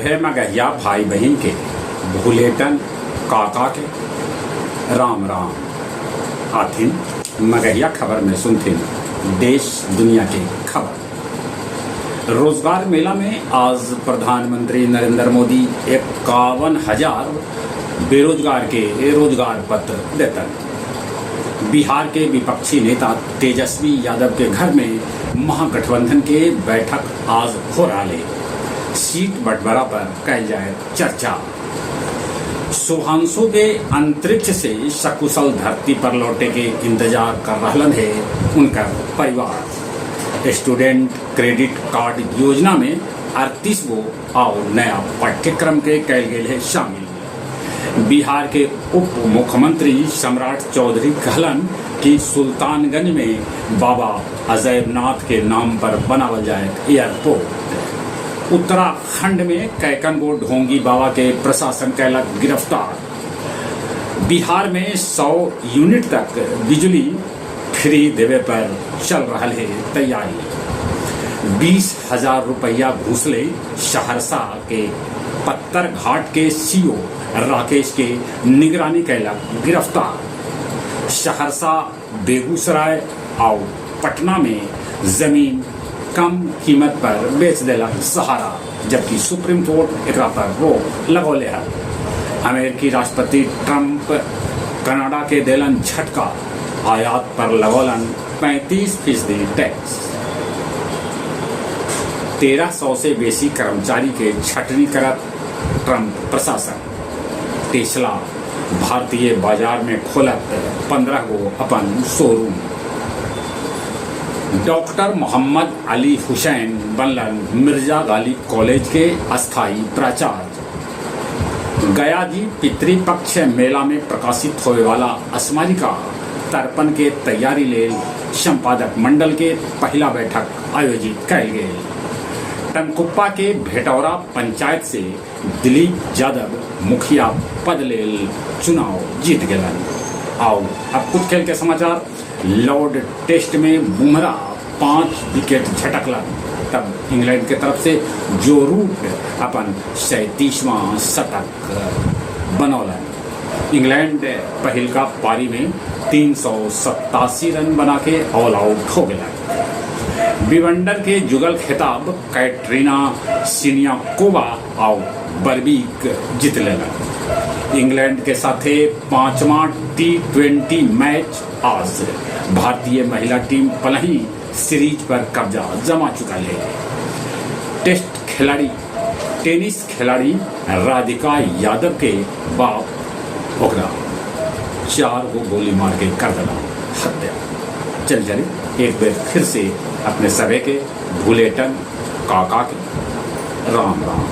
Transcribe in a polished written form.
सभे मगहिया भाई बहिन के भुलेटन काका के राम राम। आथिन मगहिया खबर में सुनथिन देश दुनिया के खबर। रोजगार मेला में आज प्रधानमंत्री नरेंद्र मोदी 51,000 बेरोजगार के रोजगार पत्र देतन। बिहार के विपक्षी नेता तेजस्वी यादव के घर में महागठबंधन के बैठक आज हो रहा है। सीट बंटवारा पर कैल जाए चर्चा। शुभांशु के अंतरिक्ष से सकुशल धरती पर लौटे के इंतजार कर रहलन है उनका परिवार। स्टूडेंट क्रेडिट कार्ड योजना में 38 गो और नया पाठ्यक्रम के कैल गेल है शामिल। बिहार के उप मुख्यमंत्री सम्राट चौधरी कहलन कि सुल्तानगंज में बाबा अजैबनाथ के नाम पर बनावल जाए एयरपोर्ट। उत्तराखंड में कैकन गो ढोंगी बाबा के प्रशासन कैलक गिरफ्तार। बिहार में 100 यूनिट तक बिजली फ्री देवे पर चल रहा है तैयारी। 20,000 रुपया घूस ले सहरसा के पत्थर घाट के सीओ राकेश के निगरानी कैलक गिरफ्तार। सहरसा, बेगूसराय और पटना में जमीन कम कीमत पर बेच देलक सहारा, जबकि सुप्रीम कोर्ट एकरा पर रोक लगौले है। अमेरिकी राष्ट्रपति ट्रंप कनाडा के देलन झटका, आयात पर लगौलन 35% टैक्स। 1300 से बेसी कर्मचारी के छटनी करत ट्रंप प्रशासन। टेस्ला भारतीय बाजार में खोलत 15 गो अपन शोरूम। डॉक्टर मोहम्मद अली हुसैन बनलन मिर्जा गालिब कॉलेज के अस्थायी प्राचार्य। गया जी पितृपक्ष मेला में प्रकाशित होने वाला स्मारिका तर्पण के तैयारी लेल संपादक मंडल के पहला बैठक आयोजित कैल गेल। टनकुप्पा के भेटौरा पंचायत से दिलीप यादव मुखिया पद लेल चुनाव जीत गेलन। आओ अब कुछ खेल के समाचार। लॉर्ड टेस्ट में बुमराह 5 विकेट झटकलन, तब इंग्लैंड के तरफ से जो रूट अपन 37वां शतक बनौलन। इंग्लैंड पहिलका पारी में 387 रन बना के ऑल आउट हो गया। विंबलडन के जुगल खिताब कैटरीना सिनियाकोवा और बर्बीक जीत लेलन। इंग्लैंड के साथे पांचवा टी20 मैच आज। भारतीय महिला टीम पलही सीरीज पर कब्जा जमा चुका है। टेस्ट खिलाड़ी टेनिस खिलाड़ी राधिका यादव के बाप ओकरा चार गो गोली मार के कर दिला हत्या। चल चले, एक बार फिर से अपने सभे के भूलेटन काका के राम राम।